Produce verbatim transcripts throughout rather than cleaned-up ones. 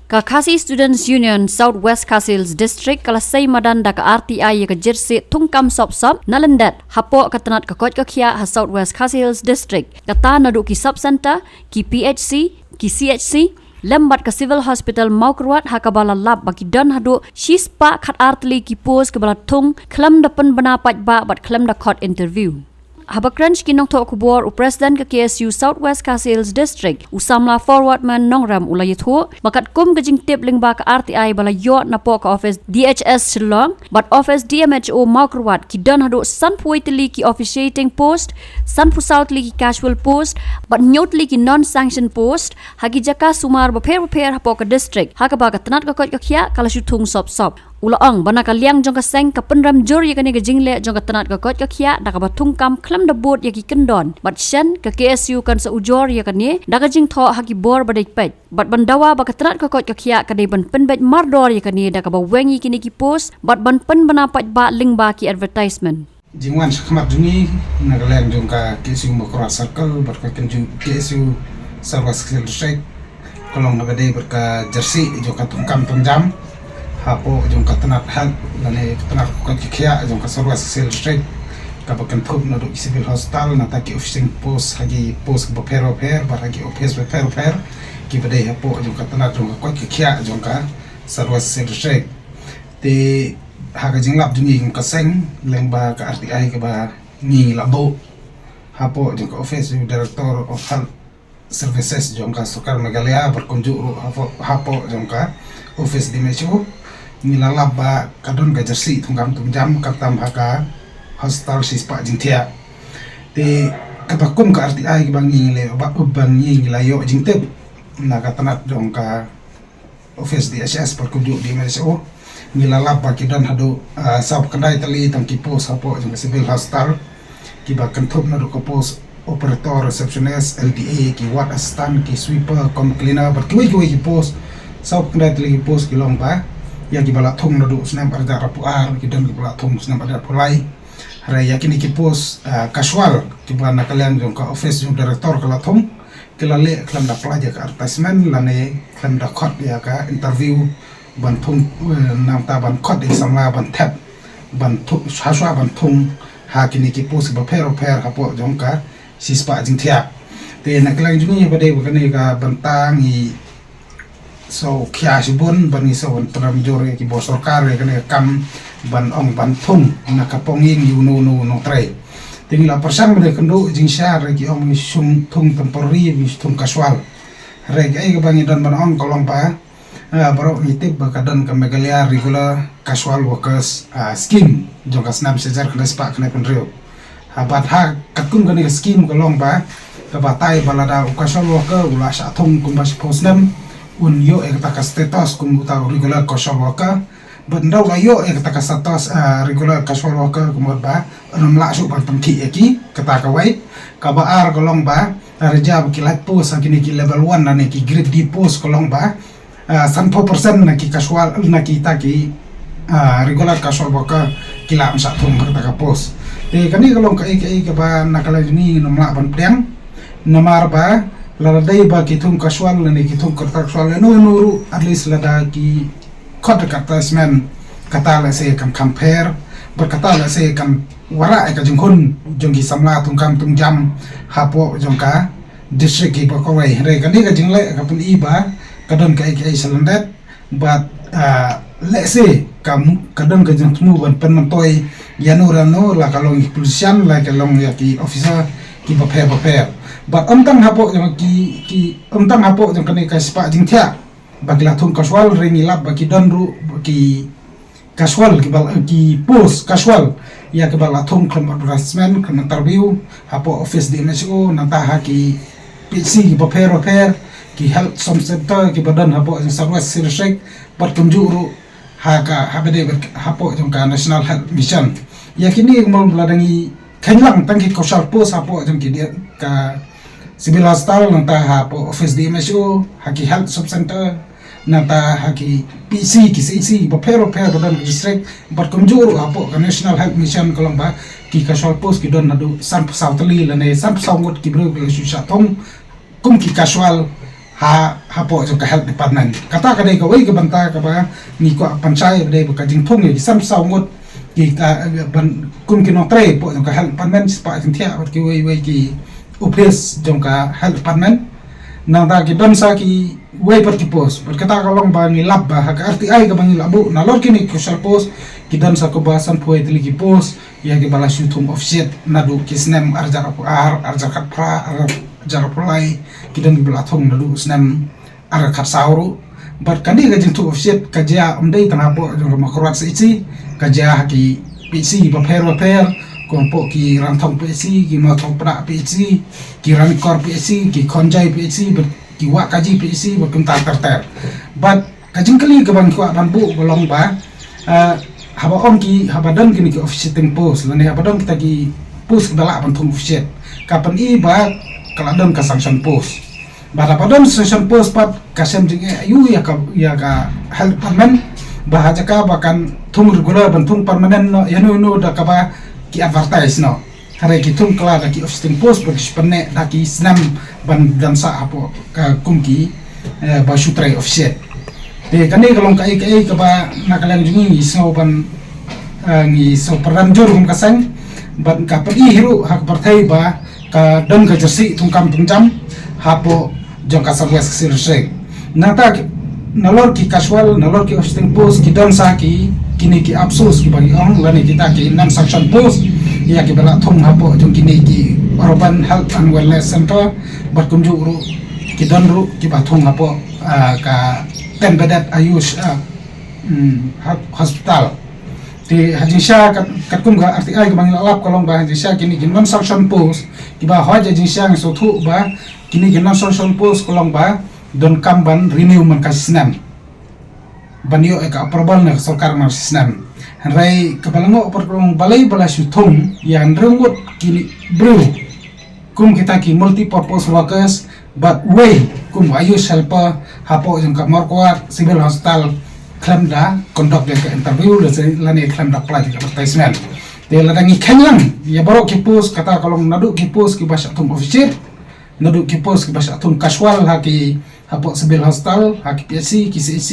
Ka Khasi Students Union South West Khasi Hills District ka la sei madan da ka R T I ïa ka jersey thungkam sop sop na lyndet hapoh ka tnat ka koit ka khiah ha South West Khasi Hills District. Kata naduh ki sub center, ki P H C, ki C H C, lem bad ka Civil Hospital Mawkyrwat ha kaba la lap ba ki don haduh shispah khatar tylli ki post kiba la thung khlem da pynbna paidbah bad khlem da khot interview. Haba kren sha ki nongthoh khubor u President ka K S U South West Khasi Hills District, u samla Forwardman Nongrem u la ïathuh ba katkum ka jingtip lyngba ka R T I ba la ïoh napoh ka office D H S Shillong bad office D M H O Mawkyrwat ki don haduh sanphew tylli ki officiating post, sanphew saw tylli ki casual post bad hynñiew tylli ki non sanction post ha ki jaka sumar bapher bapher hapoh ka district ha kaba ka tnat ka koit ka khiah ka la shu thung sop sop. U la ong ba na ka liang jong ka seng ka pynrem jur ïa kane ka jingleh jong ka tnat ka koit ka khiah da kaba thungkam khlem da bud ïa ki kyndon. Bad shen ka K S U kan sa ujor ïa kane da ka jingthoh ha ki bor ba dei peit. Bad ban dawa ba ka tnat ka koit ka khiah ka dei ban pynbeit mardor ïa kane da kaba weng ïa kine ki post bad ban pynbna paidbah lyngba ki advertisement. Jingwan shakhmat jong ngi na ka liang jong ka K S U Mawkyrwat Circle bad ka kynjung K S U South West Khasi Hills District ka long kaba dei bad ka jersey jong ka thungkam thungjam hapoh jong ka tnat health lane ka tnat ka koit ka khiah jong ka South West Khasi Hills District, kaba kynthup naduh ki civil hospital, nangta ki officing post ha ki post bapher bapher bad ha ki office bapher bapher kiba dei hapoh jong ka tnat jong ka koit ka khiah jong ka South West Khasi Hills District. Te ha ka jinglap jong ngi kum ka seng lyngba ka R T I kaba ngi la buh hapoh jong ka office u Director of Health Services jong ka Sorkar Meghalaya bad kumjuh ruh hapoh, hapoh jong ka office D M H O, ngi la lap ba ka don ka jersey thungkam thungjam khamtam ha ka hospital shispah jingthiah. Te kaba kum ka R T I kaba ngi la, ba, ba ngi, ngi la ïoh jingtip na ka tnat jong ka office D H S bad kumjuh D M H O, ngi la lap ba ki don haduh, ah, sawphew khyndai tylli tang ki post hapoh jong ka civil hospital, kiba kynthup naduh ka post operator, receptionist, L D A, ki ward assistant, ki sweeper, cum cleaner bad kiwei kiwei ki post. Sawphew khyndai tylli ki post ki long ba ïa kiba la thung naduh snem ar hajar arphew ar, ki don kiba la thung snem ar hajar arphew lai. Hynrei ïa kine ki post, ah, casual kiba na ka liang jong ka office jong director ka la thung, ki la leh khlem da pynlait ïa ka advertisement lane khlem da khot ïa ka interview ban thung, eh, nangta ban khot ïa ki samla ban thep ban thung, shuwa shuwa ban thung ha kine ki post bapher bapher hapoh jong ka shispah jingthiah. Te na ka liang jong ngi ba dei ba kane ka bynta ngi shu khia shibun ban ngi shu ban pynrem jur ïa ki bor sorkar ïa kane ka kam ban ong ban thung na ka pong ïing ïa uno uno u nongtrei. Te ngi la pyrshang ban ïakynduh jingshai ïa ki ong ngi shu thung temporary, ngi shu thung casual. Hynrei kaei kaba ngi don ban ong ka long ba, ah, baroh ngi tip ba ka don ka Meghalaya Regular Casual Workers, ah, Scheme jong ka snem shihajar khyndai spah khyndai phew hynriew. Ha, bad ha katkum kane ka scheme ka long ba ka batai ba lada u casual worker u la shah thung kumba shiphew snem, un ïoh ïa kata ka status kum uta u regular casual worker. Bad ynda u la ïoh ïa kata ka status, ah, regular casual worker, ka mut ba un ym lah shuh ban pynkhih ïa ki, kata kawei. Kaba ar ka long ba lada jia ba ki lait post ha kine ki level one lane ki grade D post ka long ba, ah, sanphew percent na ki casual, na kita ki, ah, regular casual worker ki lah ban shah thung ha kata ka post. Te kane ka long kaei kaei kaba na ka liang jong ngi ngim lah ban pdiang. Namar ba lada dei ba ki thung casual lane ki thung contractual lane uno uno ruh, at least lada ki khot da ka advertisement, kata lehse kan kham pher, bad kata lehse kan wanrah ïa ka jingkhun jong ki samla thungkam thungjam hapoh jong ka district kiba kawei. Hynrei kane ka jingleh ka pyni ba ka don kaei kaei sha lyndet bad, ah, lehse ka, ka don ka jingthmu ban pynmyntoi ïano ïano, la ka long ïa ki politician, la ka long ïa ki officer kiba pher ba pher. Bad ym tang hapoh jong ki, ki, ym tang hapoh jong kane ka shispah jingthiah ba ki la thung casual, hynrei ngi lap ba ki don ruh ki casual, kiba la, ki post casual ïa kiba la thung khlem advertisement, khlem interview hapoh office D M H O, nangta ha ki P H C kiba pher ba pher, ki health sub center kiba don hapoh jong South West Khasi Hills District, bad kumjuh ruh ha ka, haba dei bad hapoh jong ka National Health Mission. Ïa kine kumba la dang i kheiñ lang tang ki casual post hapoh jong ki, ka civil hospital, nangta hapoh office D M H O, ha ki health sub center, nangta ha ki P C, ki C C bapher bapher ba don ka district, bad kumjuh ruh hapoh ka National Health Mission ka long ba ki casual post ki don naduh sanphew saw tylli lane sanphew saw ngut ki briew ki la shu shah thung kum ki casual, ha hapoh jong ka health department. Kata ka dei kawei ka bynta kaba ngi kwah pynshai, ka dei ba ka jingthung ïa ki san phew saw ngut ki ka, ban kum ki nongtrei hapoh jong ka health department, spah jingthiah bad kiwei wei ki office jong ka health department. Nangta ki don sa kiwei pat ki post. Bad kata ka long ba ngi lap ba ha ka R T I kaba ngi la buh nalor kine ki casual post, ki don sa kumba san phew wei tylli ki post ïa kiba la shu thung officiate naduh ki snem ar hajar ar, ar hajar khatphra, ar hajar arphew lai, ki don kiba la thung naduh snem ar hajar khatsaw ruh. Bad kane ka jingthung officiate ka jia ym dei tang hapoh jong ka Mawkyrwat C H C, ka jia ha ki P H C bapher bapher, kum hapoh ki Ranthong P H C, ki Mawthaw Pdang P H C, ki Ranikor P H C, ki Khonjai P H C, bad ki Wahkaji P H C, bad kumta ter ter. Bad ka jingkylli kaba ngi kwah ban buh ka long ba, eh, haba ong ki, haba don kine ki officiating post lane haba don kita ki post kiba lah ban thung officiate, ka pyni ba ka la don ka sanction post. Bad haba don sanction post pat ka shem jingeh aïu ïa ka, ïa ka health department, ba ha jaka ba kan thung regular ban thung permanent noh ïano ïano da kaba ki advertise noh. Hynrei ki thung kylla da ki officiating post bad ki shu pynneh da ki snem ban don sah hapoh ka kum ki, eh, ba shu trei officiate. Te kane ka long kaei kaei kaba na ka liang jong ngi ngi sngew ban, eh, ngi sngew pyrshah jur kum ka seng, bad ka pyni hi ruh ha ka pyrthei ba ka don ka jingshah thungkam thungjam hapoh jong ka South West Khasi Hills District. Nangta ki, nalor ki casual, nalor ki officiating post, ki don sa ki, kine ki AFSOs kiba ngi ong, lane kita ki non sanction post ïa kiba la thung hapoh jong kine ki Urban Health and Wellness Center, bad kumjuh ruh ki don ruh kiba thung hapoh, ah, ka ten bedded AYUSH, ah, hmm, ha-, hospital. Te ha jingshisha kat-, katkum ka R T I kaba ngi la lap ka long ba ha jingshisha kine ki non sanction post kiba hoi ha jingshisha ngi sngewthuh ba kine ki non sanction post ka long ba donkam ban renew man ka shisnem, ban ïoh ïa ka approval na ka sorkar man ka shisnem. Hynrei kaba la ngoh pat ka long balei ba la shu thung ïa hynriew ngut ki briew kum kita ki multi purpose workers bad wei kum AYUSH helper hapoh jong ka Mawkyrwat Civil Hospital khlem da conduct ïa ka interview lane khlem da apply ïa ka advertisement. Te lada ngi kheiñ lang ïa baroh ki post, kata ka long naduh ki post kiba shah thung officiate, naduh ki post kiba shah thung casual ha ki, hapoh Civil Hospital, ha ki P H C, ki C H C,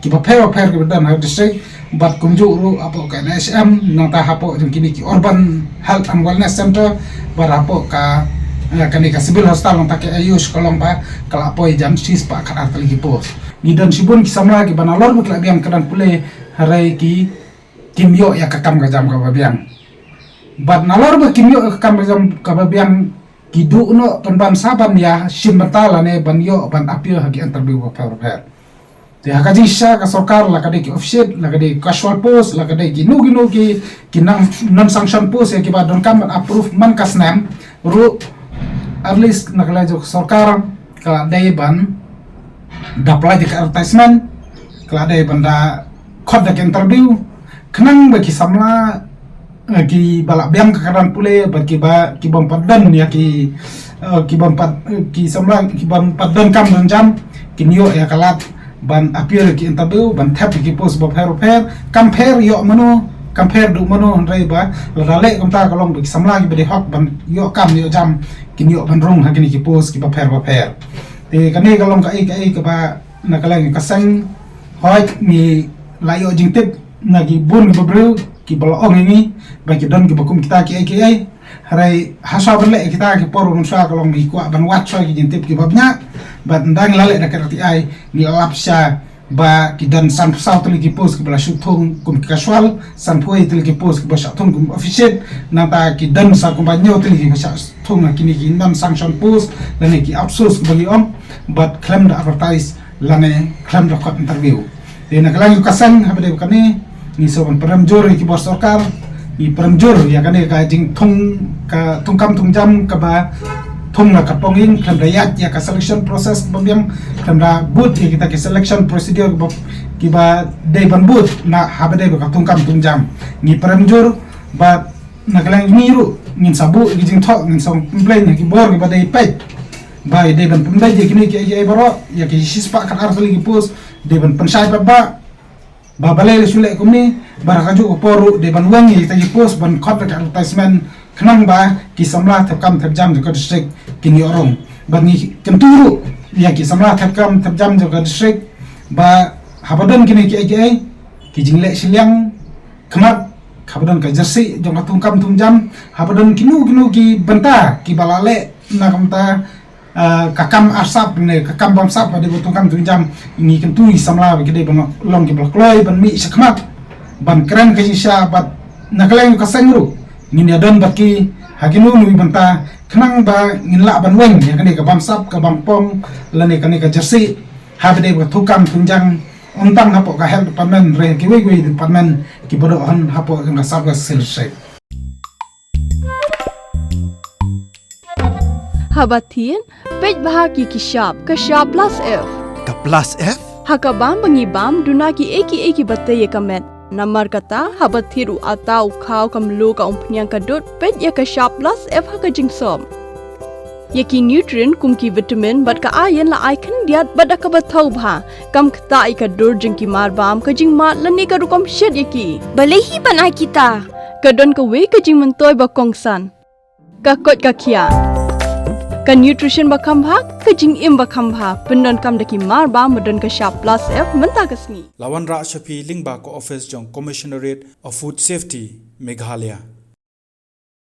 kiba pher bapher kiba don ha district, bad kumjuh ruh hapoh ka N H M, nangta hapoh jong kine ki Urban Health and Wellness Center, bad hapoh ka, eh, kane ka Civil Hospital, nangta ka AYUSH ka long ba ka la poi jan shispah khatar tylli ki post. Ngi don shibun ki samla kiba nalor ba ki la biang kyrdan pule, hynrei ki, kim ïoh ïa ka kam ka jam kaba biang. Bad nalor ba kim ïoh ïa ka kam ka jam kaba biang, ki duh noh pynban sa ban ïa shim bynta lane ban ïoh ban appear ha ki interview bapher bapher. Te ha ka jingshisha ka sorkar, la ka dei ki officiate, la ka dei casual post, la ka dei kino kino ki, ki non, non sanction post ïa kiba donkam ban approve man ka snem ruh, at least na ka liang jong ka sorkar ka la dei ban da apply ïa ka advertisement, ka la dei ban da khot da ka interview, khnang ba ki samla, eh, kiba la biang ka kyrdan pule, ba kiba, ki bym pat don ïa ki, eh, ki bym pat, eh, ki samla ki bym pat donkam donjam, kin ïoh ïa ka lad ban appear ki interview, ban thep ki post bapher bapher, kam pher ïoh mano, kam pher duh mano, hynrei ba lada leh kumta ka long ba ki samla kiba dei hok ban ïoh kam ïoh jam, kin ïoh ban rung ha kine ki post kiba pher bapher. Te kane ka long kaei kaei kaba na ka liang ka seng, hooid ngi la ïoh jingtip na ki bun ki briew kiba la ong ïa ngi ba ki don kiba kum kita kiei kiei. Hynrei ha shuwa ban leh kita ki por mynshuwa ka long ngi kwah ban wad shuwa ki jingtip kiba bniah. Bad ynda ngi la leh da ka R T I ngi la lap shisha ba ki don san phew saw tylli ki post kiba la shu thung kum ki casual, san phew wei tylli ki post kiba shah thung kum officiate, nangta ki don sa kumba hynñiew tylli kiba shah thung ha kine ki non sanction post lane ki AFSOs kiba ngi ong, bad khlem da advertise lane khlem da khot interview. Te na ka liang ka seng haba dei ba kane, ngi sngewbha ban pynrem jur ïa ki bor sorkar, ngi pynrem jur ïa kane ka jingthung, ka thungkam thungjam kaba thung na ka pongïing, khlem da ïaid ïa ka selection process kaba biang, khlem da bud ïa kita ki selection procedure kiba, kiba dei ban bud na haba dei ba ka thungkam thungjam. Ngi pynrem jur, bad na ka liang ngi ruh ngin sa buh ïa ki jingthoh, ngin sa complain ïa ki bor kiba dei peit. Ba dei ban pynbeit ïa kine kiei kiei baroh, ïa ki shispah khatar tylli ki post, dei ban pynshai pat ba, ba balei la shu leh kumne, bad ha kajuh ka por ruh dei ban weng ïa kita ki post ban khot da ka advertisement, khnang ba ki samla thep kam thep jam jong ka district kin ïoh rung. Bad ngi kyntu ruh ïa ki samla thep kam thep jam jong ka district, ba haba don kine kiei kiei ki jingleh shiliang khmat, haba don ka jersey jong ka thungkam thungjam, haba don kino kino ki bynta kiba la leh na ka bynta, ah, ka kam arsap ne ka kam bamsap ha kaba thungkam thungjam, ngi kyntu ïa ki samla ba ki dei ban long kiba kloi ban mih shakhmat ban kren ka jingshisha bad na ka liang ka seng ruh ngin ïa don bad ki ha kino kino ki bynta khnang ba ngin lah ban weng ïa kane ka bamsap ka bampong lane kane ka jersey ha kaba thungkam thungjam, ym tang hapoh ka health department, hynrei kiwei kiwei department kiba don hapoh ka Sub Cohort Secretariat. Haba thied, peit bha ïa ki shap, ka shap plus F. Ka plus F? Ha ka bam ba ngi bam, duna kiei kiei kiba tei ïa ka met. Namar kata, haba thied u atta, u khaw, ka mluh, ka umphniang, ka dud, peit ïa ka shap plus F ha ka jingsop. Ïa ki nutrient kum ki vitamin bad ka iron la ai khyndiat bad da kaba thaw bha. Kam ktah ïa ka dur jong ki marbam, ka jingmad lane ka rukom shet ïa ki. Balei hi ban ai kita? Ka don kawei ka jingmyntoi ba kongsan. Ka koit ka khiah. Ka nutrition ba kham bha, ka jingim ba kham bha. Pyndonkam da ki marbam ba don ka shap plus F mynta ka sngi. La wanrah sha phi lyngba ka office jong Commissionerate of Food Safety, Meghalaya.